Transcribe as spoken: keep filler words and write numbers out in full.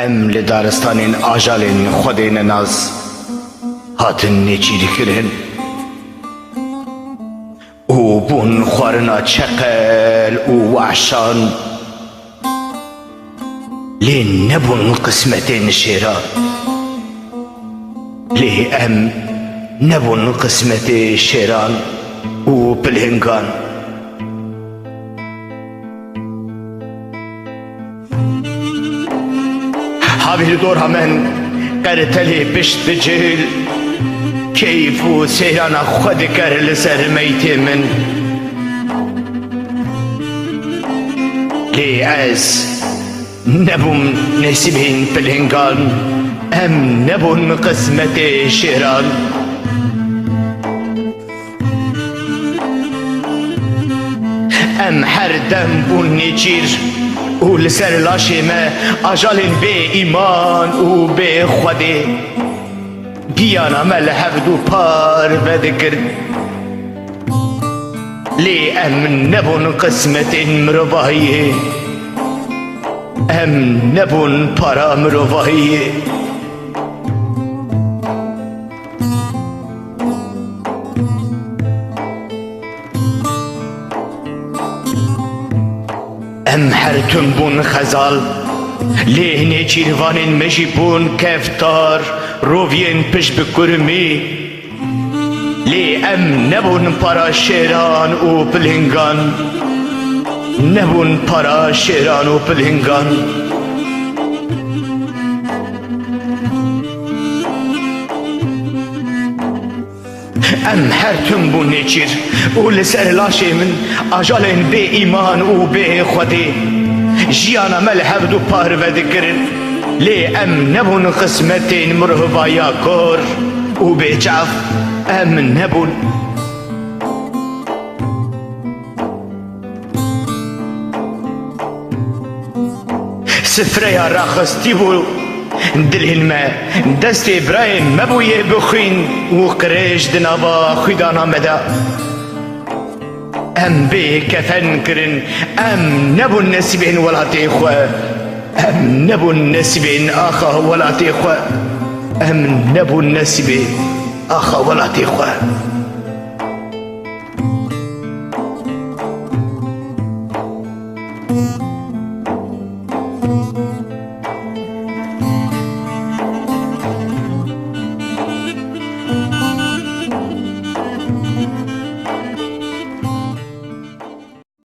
Em li daristanên ajalên Xwedê nenaz hatin nêçîrkirin û bûn xwarina çeqel û wehşan. Lê nebûn qismetên şêran. Lê em nebûn qismetê şêran û pilhingan. Havî li dora min qertelê pişt dicil, keyf û seyrana xwe diker li ser meytê min. Lê ez nebûm nesîbên pilingan, em nebûn qismetê şêran. Em her dem bûn nêçîr û li ser laşê me ajalên bê îman û bê Xwedê. Giyana me li hevdu parve dikir. Lê em nebûn qismetên mirovahiyê. Em nebûn para mirovahiyê. Em her tim bûn xezal, lê nêçîrvanên me jî bûn keftar, roviyên pişt bi kurmî. Lê em nebûn para şêran û pilingan. Nebûn para şêran û pilingan. Em her tim bûn nêçîr û li ser laşê min ajalên bê îman û bê Xwedê. Jiyana me li hevdu parve dikirin. Lê em nebûn qismetên mirovaya kor û bêçav. Em nebûn. Sifreya raxistî bû dilên me, destê birayên me bûyê bixwîn û qirêj di nava xwîdana me de. Em bê kefen kirin, em nebûn nesîbên welatê xwe, em nebûn nesîbên axa welatê xwe, em nebûn nesîbên axa welatê xwe.